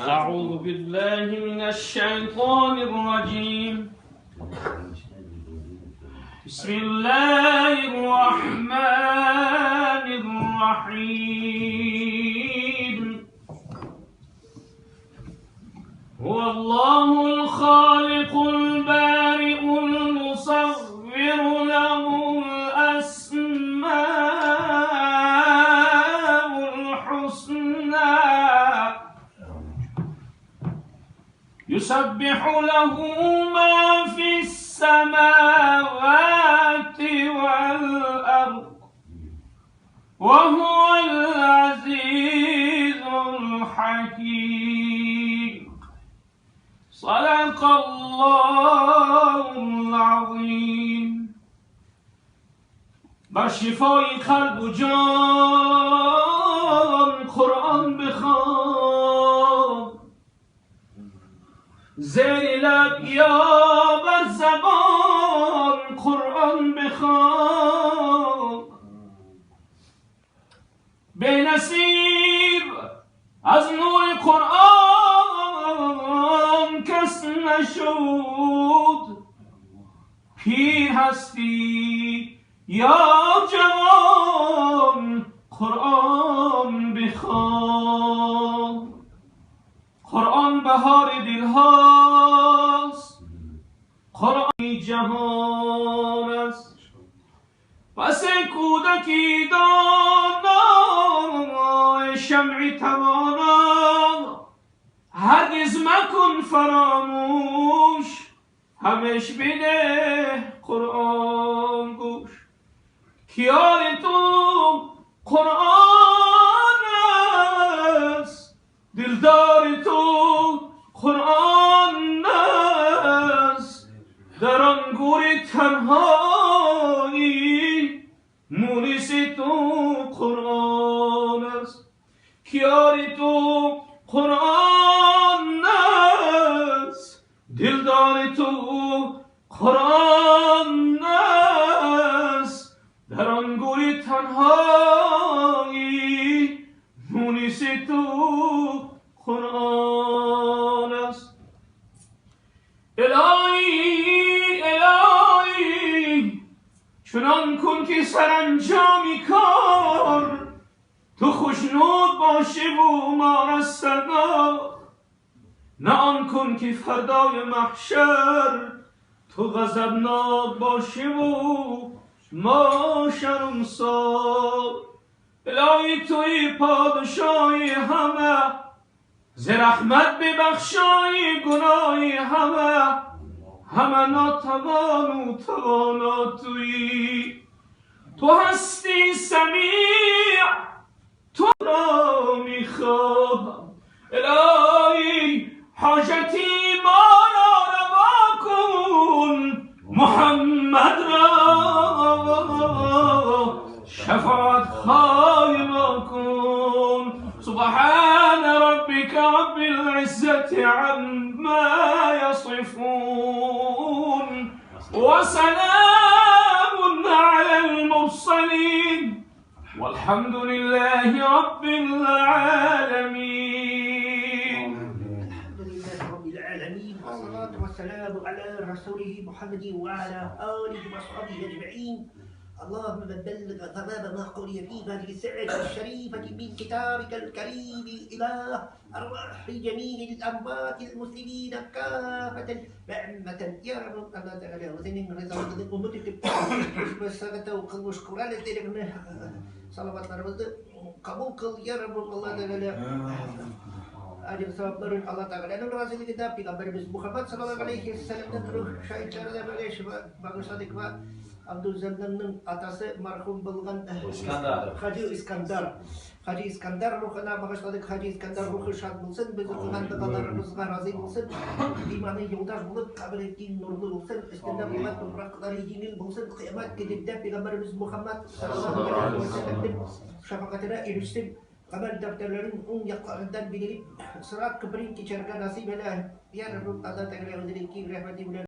أعوذ بالله من الشيطان الرجيم. بسم الله الرحمن الرحيم. هو الله الخالق البارئ المصور له الأسماء الحسنى يسبح له ما في السماوات والأرض وهو العزيز الحكيم. صدق الله العظيم. بر شفای قلب و جان قرآن بخوان، زیر لب یا بر زبان قرآن بخوان. به نصیب از نور قرآن کس نشد، پیر هستی یا جوان قرآن بخوان. قرآن بهار دلهاست، قرآن جهان است. پس کودکی دانا شمع توانا، هرگز مکن فراموش، همش بده قرآن گوش. کیار تو قرآن است، دلدار تو قرآن است. در آن گور تنهایی مونس تو قرآن است. کیار تو قرآن است، دلدار تو قرآن است. در آن گور تنهایی مونس تو قرآن است. الهی الهی چنان کن که سرانجامی کار، تو خوشنود باشی و ما رستگار. نه آن کن که فردای محشر، تو غضبناک باشی و ما شرمسار. الهی توی پادشاهی همه، ز رحمت ببخشای گناهی همه. همه ناتوان و توانا تویی، تو هستی سمیع، تو را میخواهم. الهی حاجتی ما را روا کن، محمد را شفاعت خواهی ما کن. سبحان ربك رب العزة عما يصفون وسلام على المرسلين والحمد لله رب العالمين. الحمد لله رب العالمين، والصلاة والسلام على رسوله محمد وعلى آله وصحبه أجمعين. اللهم بلغ ثواب ما قرئ في هذه الساعة الشريفة من كتابك الكريم إلى أرواح جميع الأموات المسلمين كافة وعامة يا رب. الله تعالى senin rızanı umut edip kılmış Kur'an eserlerini salavatlarımızı kabul kıl ya Rabbi. Allah Teala acı sevapların Allah Teala'nın razılığında Peygamberimiz Muhammed sallallahu aleyhi ve sellem'den ruh şahitlerine böyle bağışladık ve Abdülzennan'ın atası merhum bulgan Hacı İskender. Hacı İskender ruhuna bağışladık. Hacı İskender ruhu şad bulsun. Biz okugan dualarımızga razı bulsun. İmanı yoldaş bulup kabul ettiğin nurlu bulsun. Üstünde bulgan toprakları yengil bulsun. Kıyamet gününde Peygamberimiz Muhammed sallallahu aleyhi ve sellem'in şefakatine erişsin. Amel defterlerin on yaklarından bilinip sırat kıbrın geçerken nasip eyle. Ya Rabbi Allah Teala rahmeti.